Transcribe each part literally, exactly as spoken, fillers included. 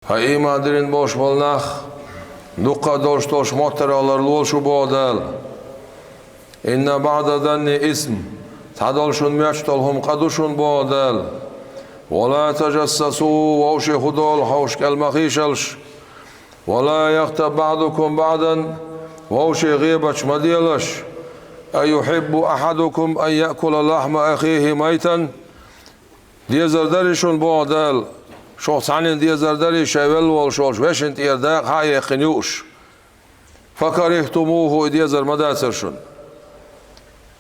Хьай ийман диллина болуш болу нах, дуккха а долуш долчу моттарах ларлолаш ву боху Дала. Инна баъда занни исм, цхьадолу шун моьттуш долу хӀума къа ду шун боху Дала. Ва ла тажассасу, вовшийн хӀун долу хьовш кӀел ма хийшалаш. Ва ла яхтаб баъдукум баъдан, вовшийн гӀебаташ ма делаш. Аюхьиббу ахьадукум ан яъкула лахьма ахихи майтан. Дезар дарий шун боху Дала, шух цхьаннан дезар дарий шайн велла волуш волчу вешин тӀера дакъа хьа а яьккхина юуш. Факарихтумуху, и дезар ма дацара шуна.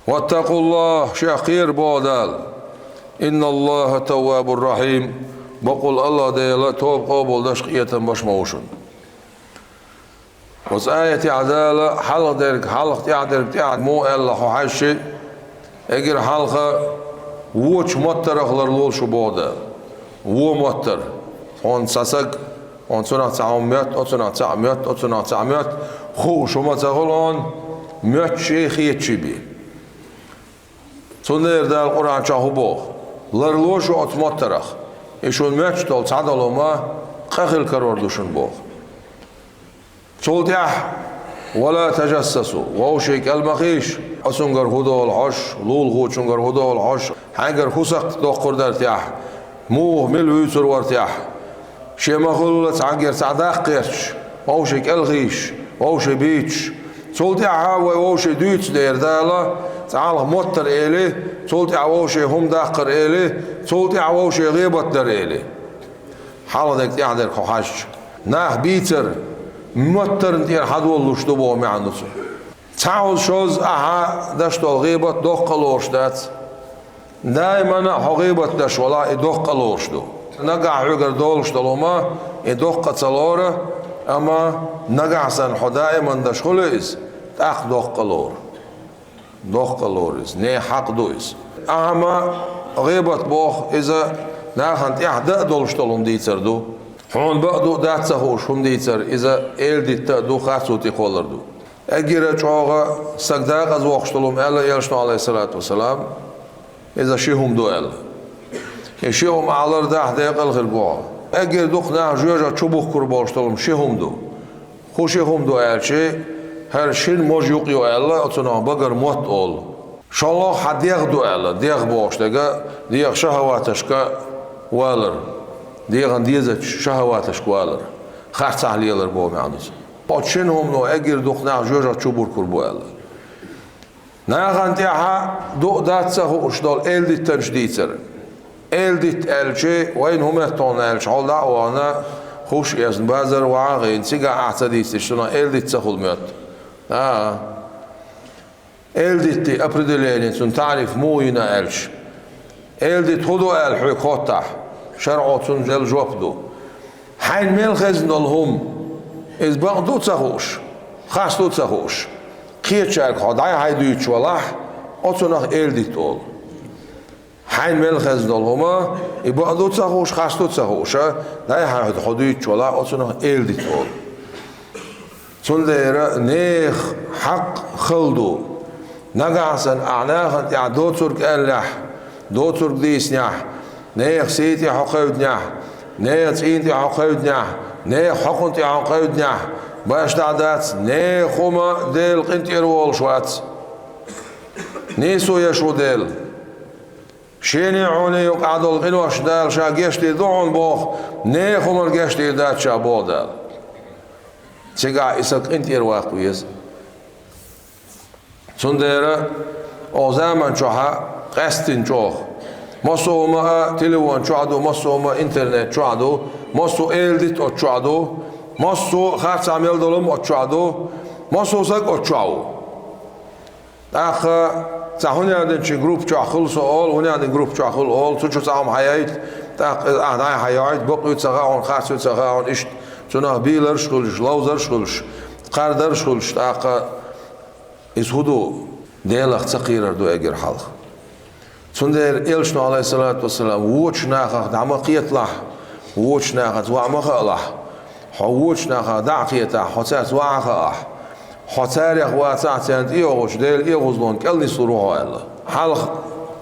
Ваттакъуллах, шех кхера боху Дала. Инналлаха таввабур рахьим, бакъволу Аллах Дела тоба къобалдаш, къинхетам беш ма ву шуна. Оцу аятехь Дала хьалха дерг хьалха, тӀаьхьа дерг тӀаьхьа муха аьлла хьо хьаьжча, эггара хьалха вочу моттарах ларлолаш ву боху Дала. Вон моттар. Хьуна цхьа саг, хьуна цунах цхьа хӀума моьтту, оцунах цхьаъ моьтту, оцунах цхьаъ моьтту, хууш хӀума ца хуьлу хьуна, моьттуш а, хеташ а бен. Цундела Дала Къуръан чохь хӀун боху? Ларло шу оцу моттарах. И шуна моьттуш долу цхьадолу хӀума къа хила карор ду шуна боху. Цул тӀаьхьа, ва ла тажассасу, вовшийн кӀел ма хийша, оцунгара хӀун долу хьожуш, лулахочунгара хӀун долу хьожуш, хьайгара хӀун сакхт доккхур дара техьа, муха мила вуьйцур вара техьа. Шен ма-хуьллу цхьаьнгара цхьа даккха гӀерташ, вовшийн кӀел хийшаш, вовшийн буьйцуш. Цул тӀаьхьа вай вовшийн дуьйцу дера Дала, цхьа хьалха моттар эли, цул тӀаьхьа вовшийн хӀума даккхар эли, цул тӀаьхьа вовшийн гӀебат дар эли. Хьалха дерг тӀаьхьа дерг хьо хьаьжча, нах бийцар, моттарна тӀера хьадолалуш ду боху маьӀна ду цуьнан. Цхьа хӀума шозза ахьа даш долу гӀийбат доккха а лоруш дац. Даимана а хьо гӀийбат даш валахь, и доккха а лоруш ду. Нагахь хьоьгара долуш долу хӀума, и доккха а ца лору, амма нагахь санна хьо даиман даш хуьлу иза, тӀаккха доккха а лору. Доккха а лору иза, нехан хьакъ ду иза. Ахьа ма гӀийбат боху, иза нахана тӀехь дан а долуш долу хӀума дийцар ду. Хьуна бакъ ду а, дац а ца хууш хӀума дийцар, иза эладитта а ду, харцо тӀекхоллар ду. Эггара чӀогӀа саг декъаза воккхуш долу хӀума аьлла Элчано, Ӏалайхиссалату вассалам, иза ши хӀума ду аьлла. И ши хӀума ахь лардахь, декъала хир бу хьо. Эггара дукха нах жоьжахати чу бухкур болуш долу хӀума ши хӀума ду. ХӀун ши хӀума ду аьлча, хӀара шина можа юкъ ю аьлла, оцунах багара мотт олу. ШолгӀа хьан дегӀ ду аьлла, дегӀ бохуш дерг, дегӀан шахьаваташка валар, дегӀан дезачу шахьаваташка валар, харцахь лелар боху маьӀна ду цуьнан. Оцу шина хӀумано эггара дукха нах жоьжахати чу бухкур бу аьлла. Нахана тӀехь ду а, дац а ца хууш долу эладиттанаш дийцар. Эладитта аьлча, вайна хӀун моьтту хьуна аьлча, хьол дӀа а вахана, хӀуш эцна, базар вахьа а гӀийна, цигахь ахь ца дийцича, цунах эладитта ца хуьлу моьтту. А, эладиттан определени, цуьнан таӀриф муха йина аьлча, эладитта хӀун ду аьлла хьоьга хоттахь, шарӀо цунна делла жоп ду. Хьайна мел хезна долу хӀума, иза бакъ ду а ца хууш, харц ду а ца хууш, кхечаьрга хьо дӀай-хьай дуьйцуш валахь, оцунах эладитта олу. Хьайна мел хезна долу хӀума, и бакъ ду а ца хууш, харц ду а ца хууш, дӀай-хьай хьо дуьйцуш валахь, оцунах эладитта олу. Цундела нехан хьакъ хала ду. Нагахь санна ахь нахана тӀехь доцург аьллехь, доцург дийцинехь, нехан сий тӀе хьо кхевдинехь, нехан цӀийна тӀе хьо кхевдинехь, нехан хьокхунна тӀе хьо кхевдинехь, башха дӀа дац, нехан хӀума Дела къинтӀера волуш вац. Нийсо еш ву Дела. Шена а хьуна а юкъахь долу къинош Дала Ша гечдийр ду хьуна боху, нехан хӀуманна гечдийр дац Ша боху Дала. Цигахь и саг къинтӀера ваккха веза. Цундела оха заман чохь къаьсттина чӀогӀа. Массо а хӀума а телефон чохь ду, массо а хӀума а интернет чохь ду, массо а эладитта оцу чохь ду, массо а харцахь мел долу хӀума оцу чохь ду, массо а саг оцу чохь ву. ТӀаккха цхьа хӀунехдинчийн группа чохь хуьлу со олу, хӀунехдин группа чохь хуьлу олу, цу чу цхьа хӀума хьаяйта, тӀаккха иза ахь дӀай-хьай йоуьйту, бакъ ю ца хаьа хьуна, харц ю ца хаьа хьуна, иштта цунах бийларш а хуьлуш, ловзарш а хуьлуш, кхардарш а хуьлуш, тӀаккха иза хӀун ду? Делах ца кхерар ду эггара хьалха. Цундела Элчано, Ӏалайхиссалату вассалам, вочу нахах дӀа ма кхеталахь, вочу нахаца ваӀ ма хаалахь, хьо вочу нахах дӀа а кхетахь, хьо цаьрца ваӀ а хаахь, хьо царех вацахь, царна тӀейогӀучу Делан оьгӀазлонна кӀел нислур ву хьо аьлла. Хьалха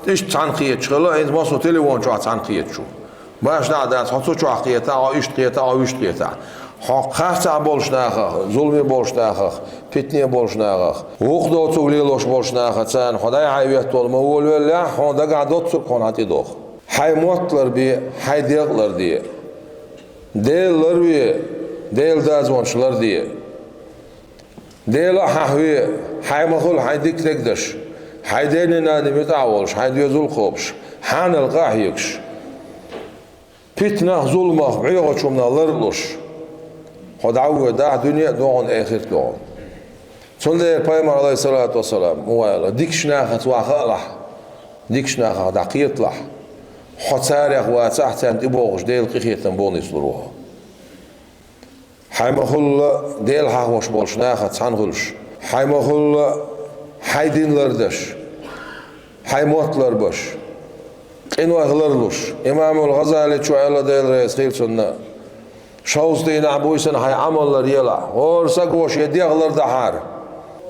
иштта цхьаьна кхеташ хилла, хӀинца массо а телефон чохь цхьаьна кхеташ ву. Башха дӀа а дац, хьо цу чохь кхетахь, хьо иштта кхетахь, хьо вуьшта кхетахь. Хьо харцахь болчу нахах, зуламе болчу нахах, питане болчу нахах, вукху доцург лелош болчу нахаца, хьо дӀай-хьай веттавала ма волавеллехь, хьуна дагахь доцург хьуна хьан тӀедоху. Хьайн мотт ларбе, хьайн дегӀ ларде. Дела ларве, Делан дозанаш ларде. Дела а хьахве, хьайн ма хуьлу хьайн дика дегнаш, хьайн ден-ненан муьтӀахь а волуш, хьайн доьзал а кхобуш, хьанал къа а хьоьгуш. Питанах, зуламах, бӀоьгӀачу хӀуманах лар а луш, хьо дӀавоьдахь, дуьне а догӀу, эхарт а догӀу. Цундела пайхамар, алейхиссалату вассалам, ма ваьлла, дикачу нахаца ваха хаалахь, дикачу нахах дӀакхеталахь, хьо царех вацахь, царна тӀебогӀуш Делан къинхетам боху нислур ву хьо. Хьайн ма хуьлу Дела хьахош болчу нахаца цхьаьна хуьлуш. Хьайн ма хуьлу хьайн дин лардеш, хьайн мотт ларбеш, къинойх ларлуш. Имамул ГӀазаличо аьлла, Дела реза хила цунна: шовзткъа дийнахь буьйсанна хьайн Ӏамал ларъелахь, хӀора саго шен дегӀ лардахьара.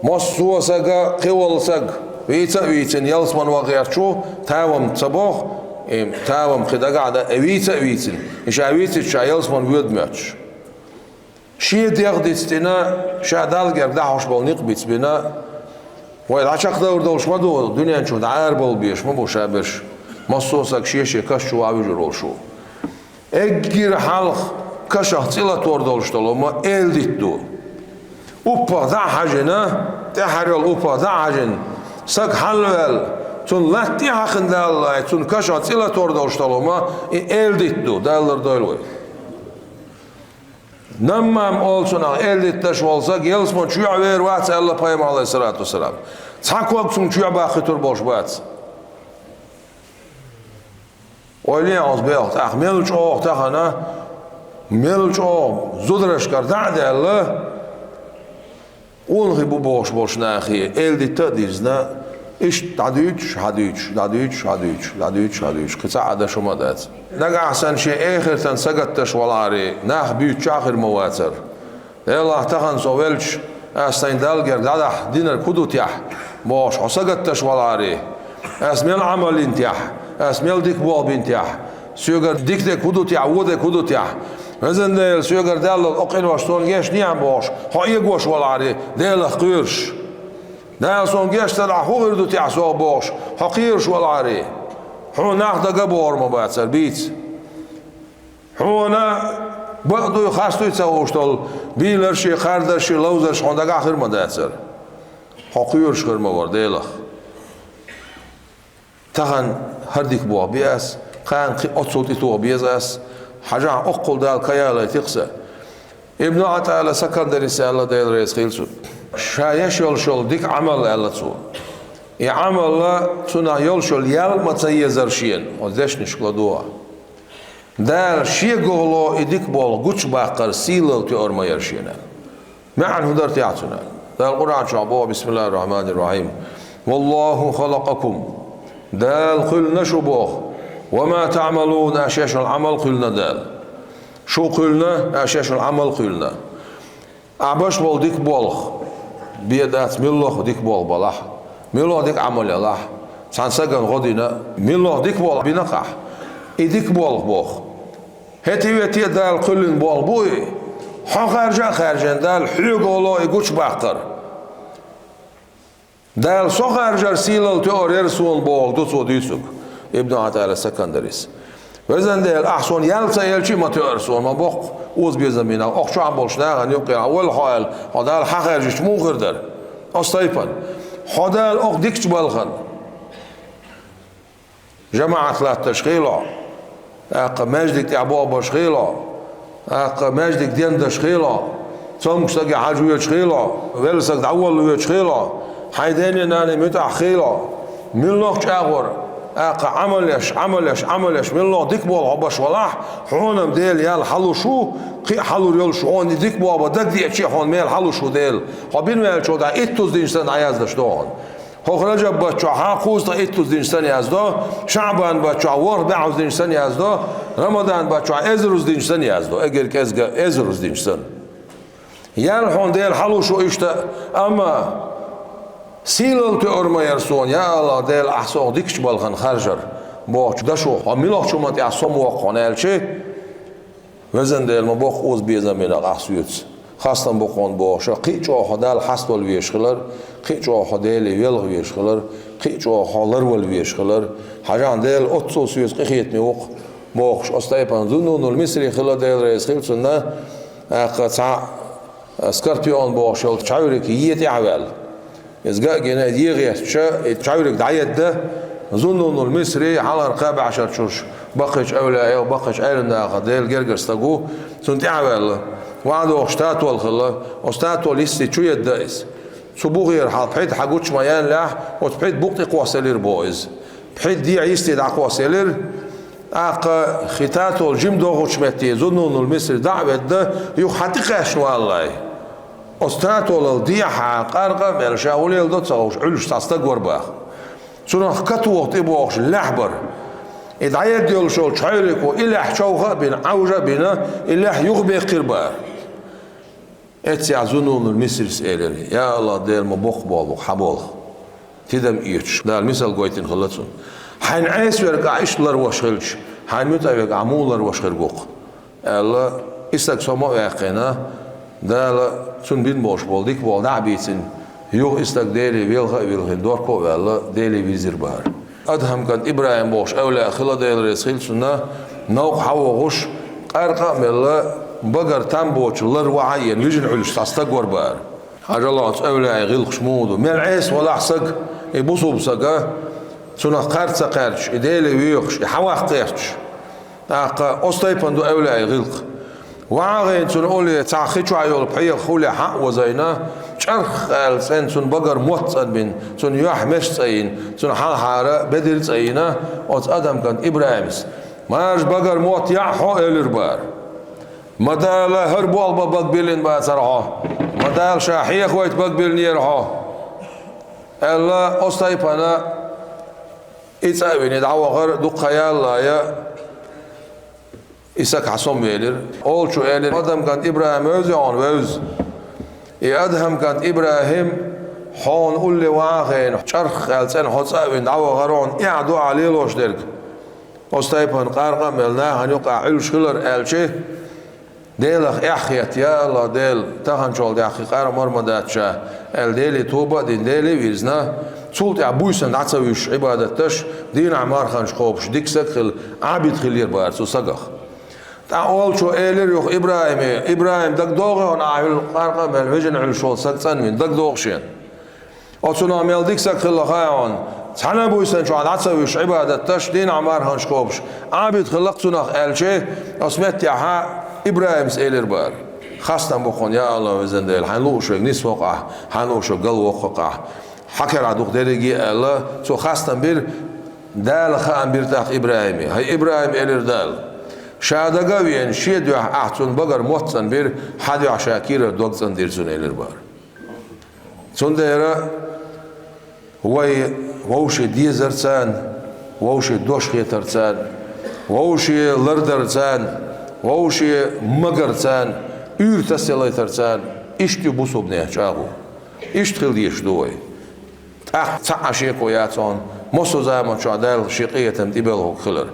Массо а сага, кхин волу саг, вийца а вийцина, ялсамане ван гӀерташ ву, тавам ца боху, и тавам кхин дагахь дан, и вийца а вийцина, и ша вийцича ша ялсамане воьду моьттуш. Шен дегӀ дицдина, ша Далла герга дӀахьош болу некъ бицбина, вай дӀачекхдовр долуш ма ду, дуьнен чу дӀаарабовла безаш ма бу ша берш. Массо а саг шен-шен каш чу ван вуьжур волуш ву. Эггира хьалха кашах цӀе латор долуш долу хӀума эладитта ду. Уппах дӀа а хьажина, тӀаьхьара йолу уппах дӀа а хьажина, саг хьалаваьлла, цунна латта тӀе хьаькхна далале, цунна кашах цӀе латор долуш долу хӀума и эладитта ду, Дала лардойла вай. Наммам олу цунах, эладитташ волу саг ялсамане чу а вер вац, аьлла пайхамар, алейхиссалату вассалам. Цхьа ког цунна чу а баккхуьйтур болуш бац. Ойла е хьо бехк, тӀаккха мел чӀогӀа тахана, мел чӀогӀа зударшкара дӀа а даьлла, къонахий бу бохуш болчу нахе эладитта а дирзина, иштта дӀадуьйцуш, хьадуьйцуш, дӀадуьйцуш, хьадуьйцуш, дӀадуьйцуш, хьадуьйцуш, кхин цхьа а даш хӀума а дац. Нагахь санна шен эхартан сагатдаш валахьара, нах буьйцучохь хир ма вацара. Делахь, тахана со велча, ас сайн Далла герга дӀадахьа динарг хӀун ду техь, бохуш, хьо сагатдаш валахьара. Ас мел Ӏамал йина техь, ас мел дика болх бина техь, соьгара дика дерг хӀун ду техь, вон дерг хӀун ду техь. Везан Дела, соьгара даьлла окъинош суна гечдехьа бохуш, хьо эгош валахьара, Делах кхоьруш. Дала суна гечдарахь хӀун хир ду техь сох бохуш, хьо кхоьруш валахьара. Хьуна нах дага а бохур ма бацара, бийца. Хьуна бакъ дуй, харц дуй ца хууш долу бийларши, кхардарши, ловзарш хьуна дагахь хир ма дацара. Хьо кхоьруш хир ма вара Делах. Тахана хӀара дика болх бе ас, кхана кхин оццул тӀетоха беза ас, хьажахь, оккхул Дала каялайтира сан. Ибн ГӀатаилла Сакандарис аьлла, Дела реза хила цунна. Ша еш йолуш йолу дика Ӏамал аьлла цо. И Ӏамалла цунах йолуш йолу ял ма ца езара шена, оцу дешнашка ладогӀа. Дала шегахула и дика болх гучубаккхар сийлалла тоьар ма яра шена. МаьӀна хӀун дара техь цуьнан? Дала Къуръан чохь боху: «Бисмиллахир-рахманир-рахим. Валлаху халакъакум». Дала кхоьллина шу боху. «Ва ма таъмалун», аша еш йолу Ӏамал кхоьллина Дала. Шу кхоьллина, аша еш йолу Ӏамал кхоьллина. Ахь беш болу дика болх бен дац, муьлхха дика болх балахь, муьлхха дика Ӏамал ялахь, цхьана сагана гӀо дина, муьлхха дика болх бина-кх ахь. И дика болх боху. ХӀетте-ветте а Дала кхоьллина болх бу и. Хьо харжа а хаьржина, Дала хьоьга волу и гучубаккхар. Дала со харжар сийлалла тоьар яра суна боху ду цо дуьйцург, Ибн ГӀатаилла Сакандарис. Везан Дела, ахь суна ял ца елча а ма тоьар суна, ма боккха оза безам бина, окху чохь болчу нахана юккъехь, валла хьо аьлла, хьо Дала хьахаьржича муха хир дара? Оцу тайпана. Хьо Дала окху дикачу балхана. ЖамаӀат латташ хило, тӀаккха маьждиг тӀехь болх беш хило, тӀаккха маьждиг дендаш хило, цомгуш саге хьажа воьдуш хило, велла саг дӀаволла воьдуш хило, хьайн ден-ненан муьтӀахь хило, муьлхха чӀагӀор, тӀаккха Ӏамал еш, Ӏамал еш, Ӏамал еш, муьлхха дика болх хьо беш валахь, хьуна-м Дела ял хьалуш ву, кхин а хьалур йолуш ву, хьуна и дика болх бан дагадеъча а хьуна мел хьалуш ву Дела. Хьо бина ваьллачул тӀаьхьа иттуза дийнаш санна дӀаяздеш ду хьуна. ХӀокху Раджаб баттахь кхузткъа иттуза дийнаш санна яздо, ШаӀбан баттахь ворхӀ бӀозза дийнаш санна яздо, Рамадан баттахь эзаруза дийнаш санна яздо, эггара кӀезга эзаруза дийнаш санна. Ял хьуна Дела хьалуш ву иштта, амма сийлалла тоьар ма яра суна, я АллахӀ, Дела, ахь со дикачу балхана харжар. бохучу дашо хьо муьлхачу хӀуманна тӀехь сомавоккху хьуна аьлча, везан Дела, ма боккха оза безам бина ахь соьца. Хастам бу хьуна бохуш, кхин а чӀогӀа хьо Далла хьаставала везаш хилар, кхин а чӀогӀа хьо Деле велха везаш хилар, кхин а чӀогӀа хьо ларвала везаш хилар. Хьажахь, Дела оццул соьца къинхетаме ву-кх бохуш, оцу тайпана Зуннунул Мисри хилла, Дела реза хила цунна, тӀаккха цхьа скорпион бохуш йолу чхьаьвриг е тӀаьхьаваьлла. Иза ган а гина, е гӀерташ, и чхьаьвриг дӀаедда, Зуннунул Мисри, хьалхара кхаа бӀешарчу шераш, баккхийчу эвлаяэх, баккхийчу Ӏеламнахах, Делан гергара стаг ву, цунна тӀаьхьаваьлла. ВахӀа дохуш татол хилла, оцу татол йисте чу едда иза. Цу бухера хьала пхьид хьагучу ма яьллехь, оцу пхьид букъ тӀе кхосселира боху иза. Пхьид дехьа йисте дӀакхосселира, тӀаккха хи татол жима догӀучу метте Зуннунул Мисри дӀа а ведда, юха хьан тӀекхаьчна валлай. Оцу татолал дехьа къаркъа а мелла, ша хӀун леладо ца хууш, Ӏуьллуш цхьа стаг вара баха. Цунах катоха тӀебогӀуш лаьхьа бара. И дӀаедда йолуш йолчу чхьаьвриго и лаьхьа човха а бина, Ӏовжа а бина, и лаьхьа юхабеккхира бара. Эццехь Зуннунул Мисрис элира: «Я АллахӀ, Дела, ма боккха болх бу-кх хьан болх. Тидам эцаш». Дала мисал гойтина хилла цунна. «Хьайна Ӏеса верг ахь иштта ларвеш хилча, хьайна муьтӀахь верг ахь муха ларвеш хир ву-кх?» аьлла, и стаг сома а ваьккхина, Дала цунна бина болуш болу дика болу дӀа а бийцина, юха и стаг Деле велха а вилхина, дохко а ваьлла, Деле вирзира бара. Адхьам кӀант ИбрахӀим бохуш эвлаяъ хилла, Дела реза хила цунна, новкъа хьан вогӀуш, къаркъа а мелла, багара там боцуш лар вахьа а йина, вижина Ӏуьллуш цхьа стаг вара бара. Хьажал оцу эвлаяийн гӀиллакхаш муха ду. Мел Ӏеса валахь стаг, и бусулба стаг, цунах кхаьрца ца кхаьрчаш, и Деле воьхуш, и хьан ваккха гӀерташ. ТӀаккха оцу тайпана ду эвлаяийн гӀиллакх. ВахьагӀийна цунна улле цхьа хи чохь йолу пхьегӀа хӀулле хьан а вазийна, чӀарх аьлла цӀена цунна багара мотт цӀанбина, цунна юьхь Меш цӀе йина, цунна хьалхара Бедир цӀе йина, оцу Адхьам кӀант ИбрахӀимас: «Марша багара мотт яӀ хьо», — элира бара. «Ма Дала хӀара болх бан бага биллина бацара хьо. Ма Дала ша хьехавайта бага биллинера хьо», — аьлла, оцу тайпана и цӀа а вина, и дӀавахара дукха хан ялале, и стаг хьан сома велира. Олучо элира: «Адхьам кӀант ИбрахӀим вевза хьуна, вевза. И Адхьам кӀант ИбрахӀим хьуна улле вахийна, чӀарх аьлла цӀена хьо цӀа а вина дӀавахара хьуна, эхь-дуӀа лелош дерг. Оцу тайпана къаркъа а мелла нахана юкъахь Ӏуьллуш хилар», — аьлча, Делах эхь хетта: «Я АллахӀ, Дела, таханчул тӀаьхьа кхин къаркъа мара ма дац ша», — аьлла, Деле тоба а дина, Деле а вирзина, цул тӀаьхьа буьйсанна дӀа ца вуьсуш Ӏибадат деш, дийнахь-марханаш кхобуш дика стаг хилла, Ӏабид хиллера бара цу стагах. ТӀаккха олучо элира юха ИбрахӀиме: «ИбрахӀим, дагадогӀий хьуна ахь хӀуьлла къаркъа а мелла вижина Ӏуьллуш волу стаг цӀанвина, дагадогӀу шена? Оцунах мел дика стаг хилла хаьий хьуна, цхьана а буьйсанна чохь дӀа ца вуьсуш Ӏибадат деш, дийнахь-марханаш кхобуш, Ӏабид хилла-кх цунах», — аьлча, оцу меттехьа ИбрахӀимас элира бара: «Хастам бу хьуна, я АллахӀ, везан Дела, хьайна лууш верг нисвоккху ахь, хьайна лууш верг галвоккху-кх ахь. Хьан карахь ду-кх дерриге а», — аьлла, цо хастам бира, Дала хаам бира тӀаккха ИбрахӀиме. «ХӀай ИбрахӀим, — элира Дала, — ша дага а веана, шен дуьхьа ахь цунна багара мотт цӀанбира, хьан дуьхьа ша кийрара дог цӀандира цунна», — элира бара. Цундела вай вовшийн дезарца а, вовшийн дош хетарца а, вовшийн лардарца а, вовшийн магарца а, уьйр тасаялийтарца а, иштта ю бусулбанех чӀагӀо. Иштта хила дезаш ду вай. ТӀаккха цхьа а шеко яц хьуна, массо а заманчохь Дала шен къинхетам тӀебелла хӀума хилар.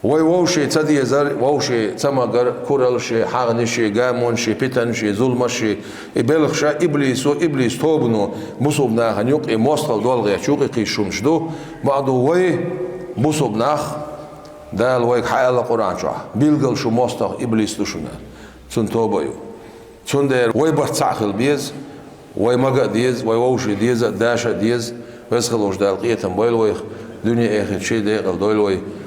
Вай вовшийн ца дезар, вовшийн ца магар, кураллаши, хьагӀнаши, гамонаши, питанаши, зуламаши, и белхаша иблисо, иблис тобано бусулба нахана юкъе мостагӀа долгӀе чу юкъе кхийсуш хӀумаш ду, бакъду вай бусулба нах, Дала вайга хьаала Къуръан чохь: «Билггал шу мостагӀа иблис ду шуна». Цунна тоба а ю. Цундела вай барт цхьаъ хила беза, вай мага а деза, вай вовшийн деза а, даша а деза. Веза хилла волчу Дала къинхетам бойла вайх, дуьне а, эхарт а шен декъала дойла вай.